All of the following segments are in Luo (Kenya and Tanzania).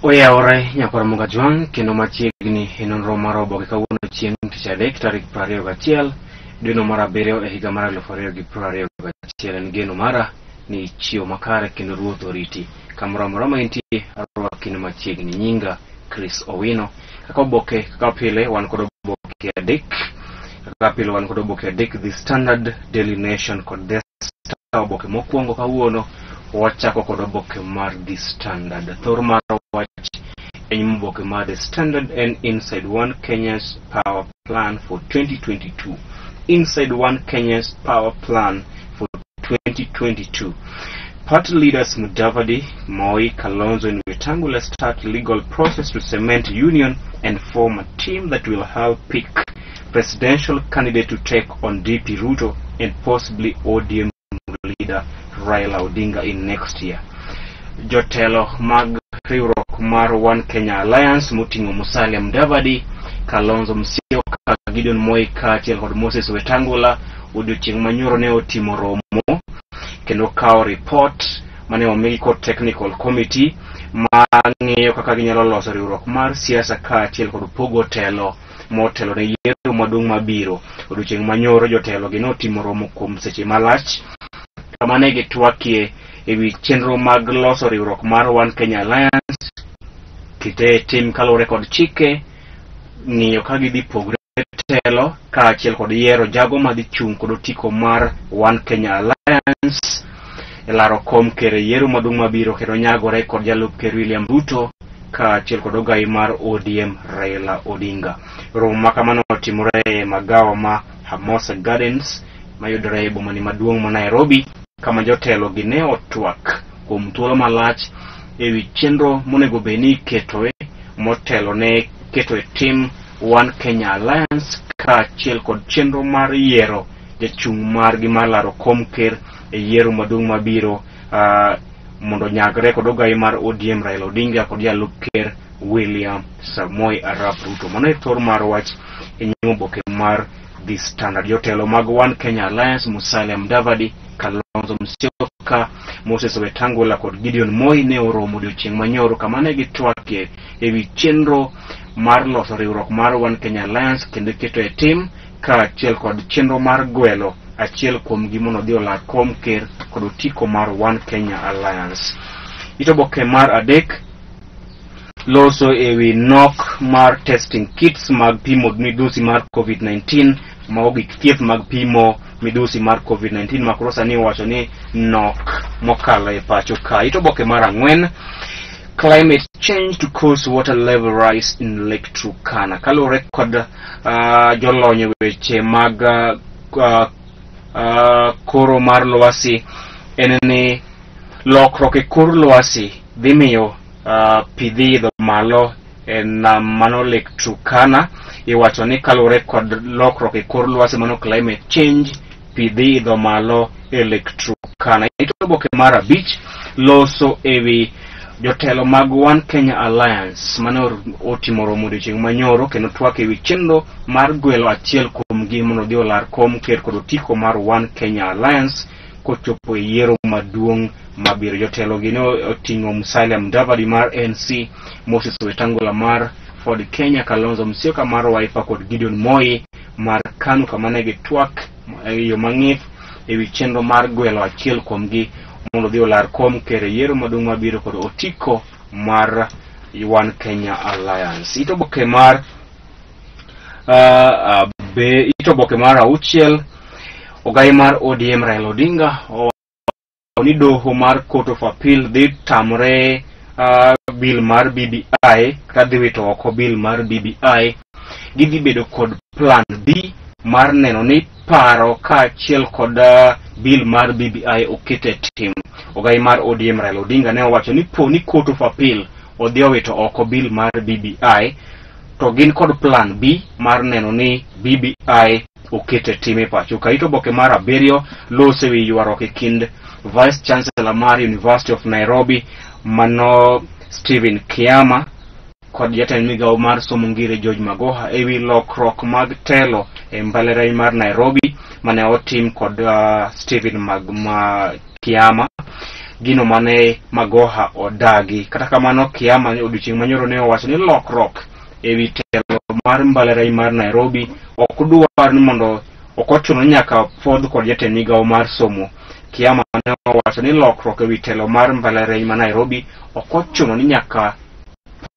Oyawore nyakwar Mugajwang' kendo machiegni e nonro mar oboke kawuono chieng' tich adek tarik 21 dweno mar abiriyo e higa mar 2021. En geno mara ni ichiew makare kendo Ruoth oriti kamoro amora ma intie. Arwaki ni machiegni. Nyinga Chris Owino. Kaka oboke kaka pile wan kod oboke adek. Kaka pile wan kod oboke adek: The Standard, Daily Nation kod The Star. Oboke mokwongo kawuono wachako kod oboke mar The Standard. Thor mar wach e nyim oboke mar The Standard en "Inside One Kenya's Power Plan for 2022". Inside One Kenya's Power Plan for 2022. Party leaders Mudavadi, Moi, Kalonzo and Wetangula start legal process to cement union and form a team that will help pick presidential candidate to take on DP Ruto and possibly ODM leader Raila Odinga in next year. Jotelo mag riwruok mar One Kenya Alliance moting'o Musalia Mudavadi, Kalonzo Musyoka, Gideon Moi kaachiel kod Moses Wetangula odiochieng' manyoro ne otimo romo kendo kawo report mane omigi kod technical committee ma ng'iyo kaka ginyalo loso riwruok mar siasa kaachiel kod pogo telo motelo ne yiero maduong' mabiro. Odiochieng' manyoro jotelo gi notimo romo kuom seche malach kama ne gitwakie ewi chenro mag loso riwruok mar One Kenya Alliance kite tim kaluwore kod chike, ng'iyo ka gidhi pogre telo kaachiel kod yiero jago madhi chung' kod otiko mar One Kenya Alliance e laro kom ker e yiero maduong' mabiro kendo nyagore kod jalup ker William Ruto kaachiel kod ogai mar ODM Raila Odinga. Romo ma kamano otimore e magawa ma Hermosa Gardens mayudore e bomani maduong' ma Nairobi, kama jotelo gi ne otwak kuom thuolo malach ewi chenro monego bed ni iketoe motelo ne keto e tim One Kenya Alliance kaachiel kod chenro mar yiero jachung' margi mar laro kom ker e yiero maduong' mabiro mondo onyagre kod ogai mar ODM Raila Odinga kod jalup ker William Samoei Arap Ruto. Mano e thor mar wach e nyim oboke mar The Standard. Jotelo mag One Kenya Alliance Musalia Mudavadi, Kalonzo Musyoka, Moses Wetangula kod Gideon Moi ne oromo odiochieng' manyoro kama ne gitwakie ewi chenro mar loso riwruok mar One Kenya Alliance kendo keto e tim kaachiel kod chenro mar gwelo achiel kuomgi mondo odhi olar kom ker kod otiko mar One Kenya Alliance. It oboke mar adek loso ewi nok mar testing kits mag pimo midhusi mar COVID-19, mago gik thieth mag pimo midhusi mar COVID-19 ma koro sani owacho ni nok mokalo e pacho ka. It oboke mar ang'wen: Climate change to cause water level rise in Lake Turkana. Kaluwore kod jolony e weche mag koro mar lwasi en ni lokruok e kor lwasi dhi miyo pi dhi idho malo e nam mano Lake Turkana. Iwacho ni kaluwore kod lokruok e kor lwasi, mano climate change, pi dhi idho malo e Lake Turkana. It oboke mar abich loso ewi jotelo mag One Kenya Alliance mane otimo romo odiochieng' manyoro kendo twak ewi chenro mar gwelo achiel kuomgi mondo odhi olar kom ker kod otiko mar One Kenya Alliance kochopo e yiero maduong' mabiro. Jotelo gi ne oting'o Musalia Mudavadi mar ANC, Moses Wetangula mar Ford Kenya, Kalonzo Musyoka mar Wiper kod Gideon Moi mar KANU, kama ne gitwak e yo mang'ith ewi chenro mar gwelo achiel kuomgi mondo odhi olar kom ker e yiero maduong' mabiro kod otiko mar One Kenya Alliance. It oboke mar be it oboke mar auchiel: ogai mar ODM Raila Odinga owacho ni doho mar Court of Appeal dhi tamre bill mar BBI kata dhi wito oko bill mar BBI. Gidhi bedo kod plan B mar neno ni paro kaachiel kod bill mar BBI oket e tim. Ogai mar ODM Raila Odinga ne owacho ni po ni Court of Appeal odhi owito oko bill mar BBI, to gin kod plan B mar neno ni BBI oket e tim e pacho ka. It oboke mar abiriyo loso ewi ywaruok e kind Vice Chancellor mar University of Nairobi mano Stephen Kiama kod jatend migawo mar somo ngire George Magoha ewi lokruok mag telo e mbalariany mar Nairobi mane otim kod Stephen Magma Kiama. Gino mane Magoha odagi. Kata kamano, Kiama odiochieng' manyoro ne owacho ni lokruok ewi telo mar mbalariany mar Nairobi ok dwar ni mondo ok ochuno ni nyaka puodh kod jatend migawo mar somo. Kiama ne owacho ni lokruok ewi telo mar mbalariany ma Nairobi ok ochuno ni nyaka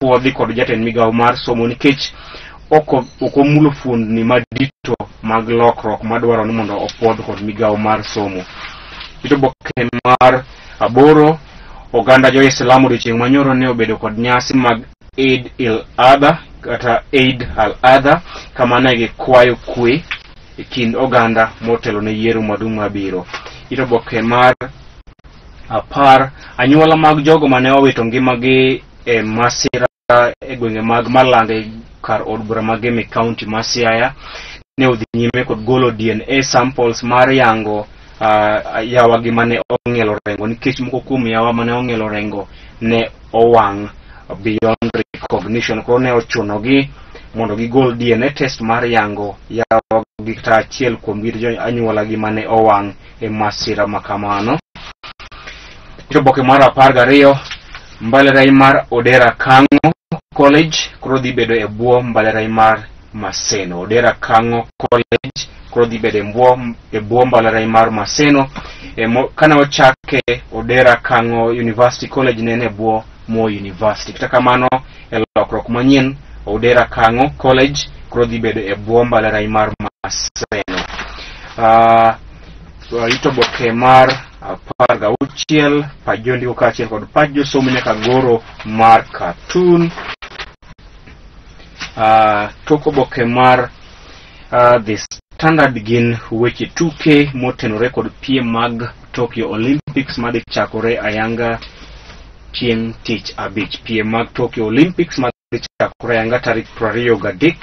puodhi kod jatend migawo mar somo nikech ok omulo fuondni madito mag lokruok madwaro ni mondo opuodh kod migawo mar somo. Ito oboke mar 8, oganda jo-Islam odiochieng' manyoro ne obedo kod nyasi mag Eid al-Adha kata Eid al-Adha kama ne gikwayo kwe e kind oganda motelo ne yiero maduong' mabiro. Ito oboke mar 10, anyuola mag jogo mane owito ngimagi e masira e gwenge mag Malange kar od bura ma Gem e county ma Siaya ne odhi nyime kod golo DNA samples mar yango yawa gi mane ong'ielo rengo nikech moko kuom yawa mane ong'ielo rengo ne owang' beyond recognition. Koro ne ochunogi mondo gigol DNA test mar yango yawa gi kata achiel kuom gi jo anyuola gi mane owang' e masira ma kamano. Oboke mar 12, mbalariany mar Odera Kang'o College koro dhi bedo e bwo mbalariany mar Maseno. Odera Kang'o College koro dhi bedo e bwo mbalariany mar Maseno. Kane ochake Odera Kang'o University College ne en e bwo Moi University. Kata kamano e lokruok manyien Odera Kang'o College koro dhi bedo e bwo mbalariany mar Maseno. Ito oboke mar 16, pach jondiko kaachiel kod pach josomo nyaka goro mar cartoon. Tok oboke mar The Standard gin weche tuke motenore kod piem mag Tokyo Olympics madhi chakore ayanga chieng' tich abich. Piem mag Tokyo Olympics madhi chakore ayanga tarik 23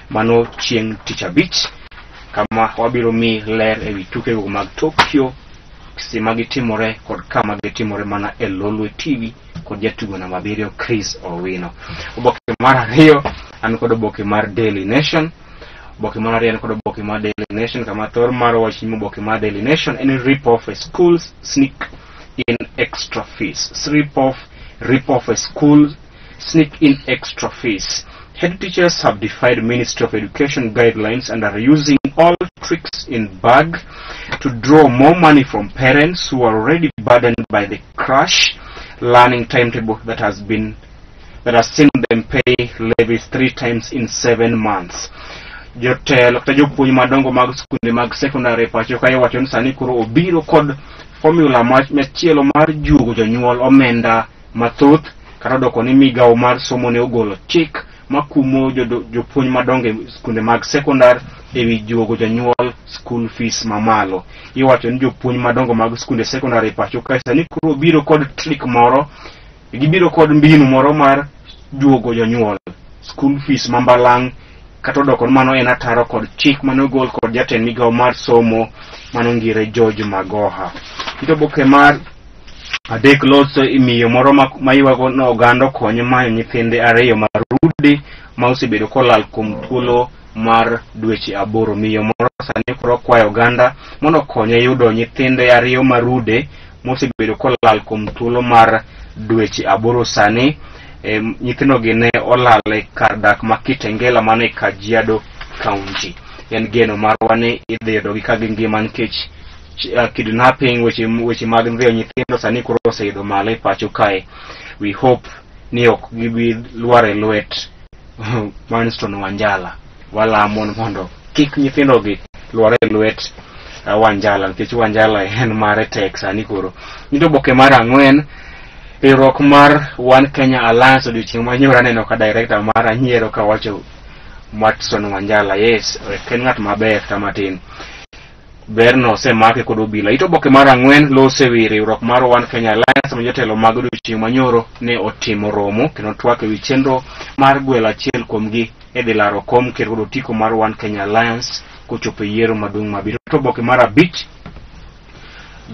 mano chieng' tich abich, kama wabiro mi ler ewi tukego mag Tokyo, seche ma gitimore kod kama gitimore mana e Lolwe TV kod jatugo namba 7 Chris Owino. Oboke mar 2 an kod oboke mar Daily Nation. Oboke mar 2 an kod oboke mar Daily Nation kama thor mar wach nyim oboke mar Daily Nation en rip off a school sneak in extra fees. Rip off a school sneak in extra fees. Head teachers have defied Ministry of Education guidelines and are using all tricks in bag to draw more money from parents who are already burdened by the crash learning timetable that has seen them pay levies 3 times in 7 months. Jotelo kata jopuonj madongo mag skunde mag secondary pacho kae wacho ni sani koro obiro kod formula machielo mar juogo jonyuol omenda mathoth kata odoko ni migawo mar somo ne ogolo chik makumo jopuonj madongo e skunde mag secondary ewi juogo jonyuol school fees mamalo. Iwacho ni jopuonj madongo mag skunde secondary pacho kae sani koro obiro kod trick moro, gibiro kod mbinu moro mar juogo jonyuol school fees mambalang', kata odoko ni mano en ataro kod chik mane ogol kod jatend migawo mar somo mano ngire George Magoha. Ito oboke mar 3 loso imiyo moro maywago ni oganda okonye manyo nyithinde 2 marude ma osebedo kolal kuom thuolo mar dweche 8. Miyo moro sani koro kwayo oganda mondo okonye yudo nyithinde 2 marude mosebedo kolal kuom thuolo mar dweche 8 sani. Nyithindogi ne olal e kar dak ma Kitengela mane Kajiado County. En geno marwa ni idhi yudogi ka gingima nikech kidnapping, weche mag ndhiyo nyithindo sani koro oseidho malo e pacho kae. We hope ni ok gibi lwar e lwet Manston Wanjala. Walamo mondo kik nyithindogi lwar e lwet Wanjala nikech Wanjala en mare tek sani koro. Nito oboke mar 4, riwruok mar One Kenya Alliance odiochieng' manyoro aneno ka director mar Anyiero kawacho Matson Wanjala, yes, ok en ng'at maber kata matin. Berno osemake kod obila. Ito oboke mar 4 loso ewi riwruok mar One Kenya Alliance ma jotelo mag odiochieng' manyoro ne otimo romo kendo twak ewi chenro mar gwelo achiel kuomgi e dhi laro kom ker kod otiko mar One Kenya Alliance kochopo e yiero maduong' mabiro. Ito oboke mar 5,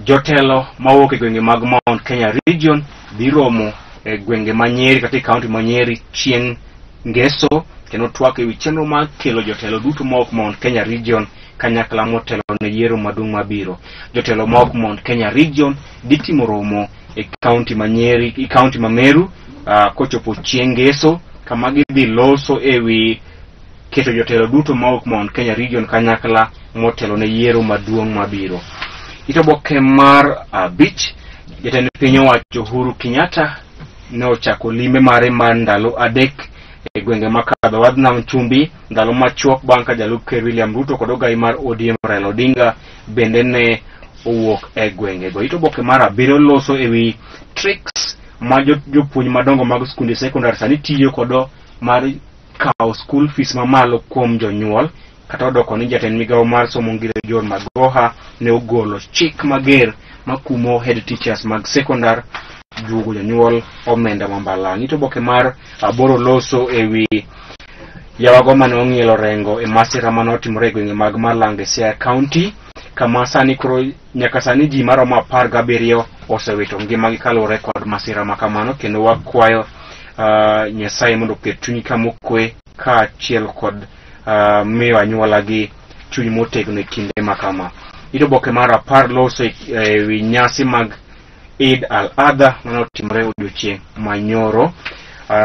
jotelo mawuok e gwenge mag Mount Kenya Region dhi romo e gwenge ma Nyeri kata e county ma Nyeri chieng' ngeso kendo twak ewi chenro mar kelo jotelo duto mawuok Mount Kenya Region kanyakla motelo ne yiero maduong' mabiro. Jotelo ma ok Mount Kenya Region dhi timo romo e kaunti ma Nyeri, e kaunti ma Meru kochopo chieng' ngeso kama gidhi loso ewi keto jotelo duto ma ok Mount Kenya Region kanyakla motelo ne yiero maduong' mabiro. It oboke mar 5, jatend piny owacho Uhuru Kenyatta ne ochako limbe mare mar ndalo 3 e gwenge makadho wadh nam chumbi ndalo machuok bang' ka jalup ker William Ruto kod ogai mar ODM Raila Odinga bende ne owuok e gwengego. It oboke mar 7 loso ewi tricks ma jopuonj madongo mag skunde sekondar sani tiyo kodo mar kawo school fees mamalo kuom jonyuol, kata odoko ni jatend migawo mar somo Ngire John Magoha ne ogolo chik mager makumo head teachers mag sekondar juogo jonyuol omenda ma mbalang'. It oboke mar 8 loso ewi yawago mane ong'ielo rengo e masira mane otimore e gwenge mag Malanga e Siaya County, kama sani koro nyaka sani ji maromo 17 osewito ngimagi kaluwore kod masira ma kamano, kendo wakwayo Nyasaye mondo oket chuny kama okwe kaachiel kod miyo anyuolagi chuny motegno e kinde ma kama. It oboke mar 10 loso ewi nyasi mag Eid al-Adha mane otimore odiochieng' manyoro.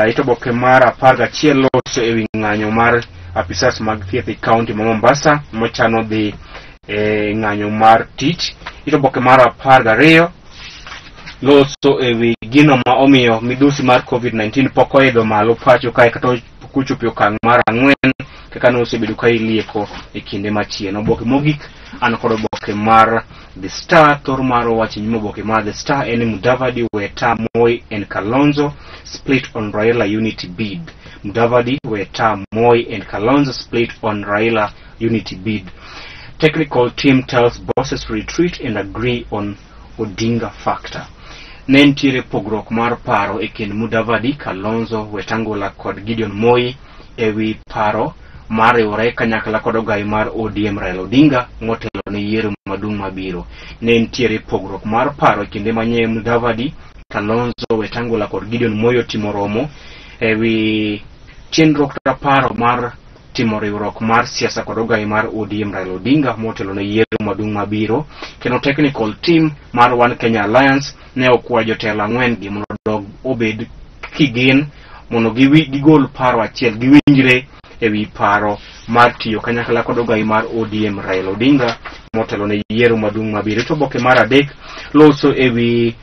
It oboke mar 11 loso ewi ng'anyo mar apisas mag thieth e kaunti ma Mombasa machano dhi e ng'anyo mar tich. It oboke mar 12 loso ewi gino ma omiyo midhusi mar COVID-19 pok oidho malo pacho kae kata kochopo e okang' mar 4 kaka ne osebedo ka ilieko e kinde machien. Oboke mogik an kod oboke mar The Star. Thor mar wach nyim oboke mar The Star en ni Mudavadi, Weta, Moi and Kalonzo split on Raila unity bid. Mudavadi, Weta, Moi and Kalonzo split on Raila unity bid. Technical team tells bosses retreat and agree on Odinga factor. Ne nitiere pogruok mar paro e kind Mudavadi, Kalonzo, Wetangula kod Gideon Moi ewi paro mar riwore kanyakla kod ogai mar ODM Raila Odinga motelo ne yiero maduong' mabiro. Ne nitiere pogruok mar paro e kinde manye Mudavadi, Kalonzo, Wetangula kod Gideon Moi otimo romo ewi chenro kata paro mar timo riwruok mar siasa kod ogai mar ODM Raila Odinga motelo ne yiero maduong' mabiro. Kendo technical team mar One Kenya Alliance ne okwayo jotelo 4 gi mondo odog obed kigin mondo gigol paro achiel, giwinjre ewi paro mar tiyo kanyakla kod ogai mar ODM Raila Odinga motelo ne yiero maduong' mabiro. To oboke mar 3 loso ewi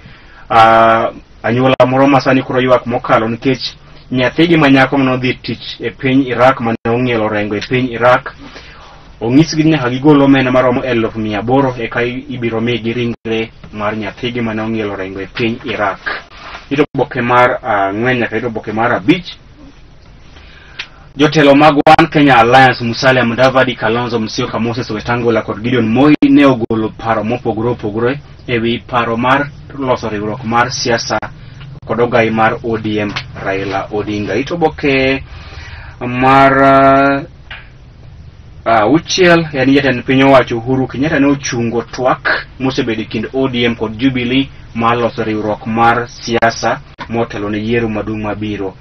anyuola moro ma sani koro ywak mokalo nikech nyathigi ma nyako mane odhi tich e piny Iraq mane ong'ielo rengo e piny Iraq onyisgi ni nyaka gigol omenda maromo 800,000 eka ibiro migi ringre mar nyathigi mane ong'ielo rengo e piny Iraq. It oboke mar 4 nyaka it oboke mar 5 jotelo mag One Kenya Alliance Musalia Mudavadi, Kalonzo Musyoka, Moses Wetangula kod Gideon Moi ne ogolo paro mopogore opogore ewi paro mar loso riwruok mar siasa kod ogai mar ODM Raila Odinga. It oboke mar 6 en jatend piny owacho Uhuru Kenyatta ne ochungo twak mosebedo e kind ODM kod Jubilee mar loso riwruok mar siasa motelo ne yiero maduong' mabiro.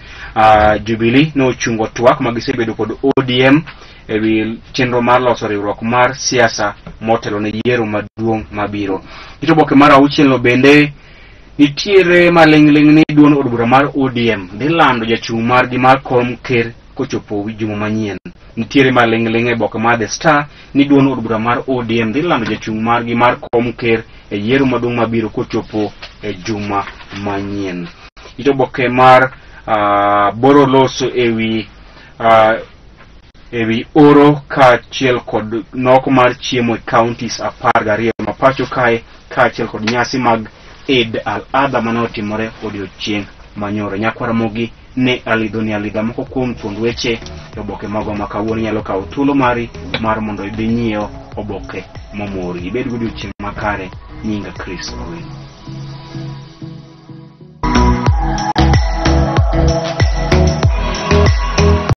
Jubilee ne ochungo twak ma gisebedo kod ODM ewi chenro mar loso riwruok mar siasa motelo ne yiero maduong' mabiro. It oboke mar 6 bende nitiere maling'ling' ni duond od bura mar ODM dhi lando jachung' margi mar kom ker kochopo juma manyien. Nitiere maling'ling' e oboke mar The Star ni duond od bura mar ODM dhi lando jachung' margi mar kom ker e yiero maduong' mabiro kochopo e juma manyien. It oboke mar 8 loso ewi oro kaachiel kod nok mar chiemo e counties 12 ma pacho kae kaachiel kod nyasi mag Eid al-Adha mane otimore odiochieng' manyoro. Nyakwara Mogi ne alidho ni alidha moko kuom thuond weche e oboke magwa ma kawuono. Inyalo kawo thuolo mari mar mondo idhi nyiew oboke momori. Ibed godiochieng' makare. Nyinga Chris Owino.